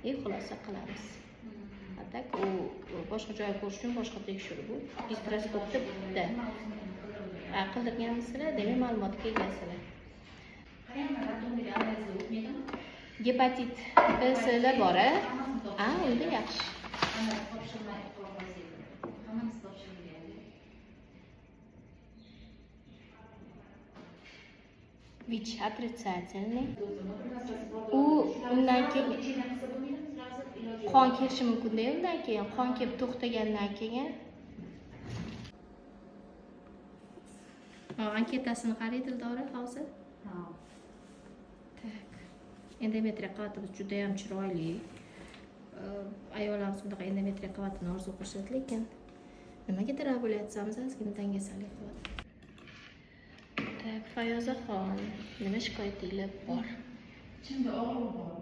И xulosa qilamiz. А так u boshqa joy ko'rish uchun boshqa tekshiruv bu. Gisteroskopda bitta. A, qildirganmisizlar, demak, ma'lumotga egasizlar. Qarayman, роддом dagi analizlar o'tmaydimi? Gepatit B, C'lar bor, a? Hammasini A, topshirdim. Unda yaxshi. Hammasi topshirmay qolmasa edi. Hammasi topshirilgan. ВИЧ отрицательный. O'zini bir narsasi bor. U undan keyin Лечение qilsa bo'lmaydimi? Сразу iloji yo'q. Qon kelishi mumkin-da undan keyin, qon kelib to'xtagandan keyin. Ha, anketasini qarang, Dildora, hozir. Ha. Так. Endometriya qavatimiz juda ham chiroyli. Ayollarimiz bunaqa endometriya qavatini orzu qilishadi, lekin nimagadir ovulyatsiyamiz ozgina dangasalik qilyapti. Так, Fayozaxon, nima shikoyatinglar bor? Ichimda og'riq bor.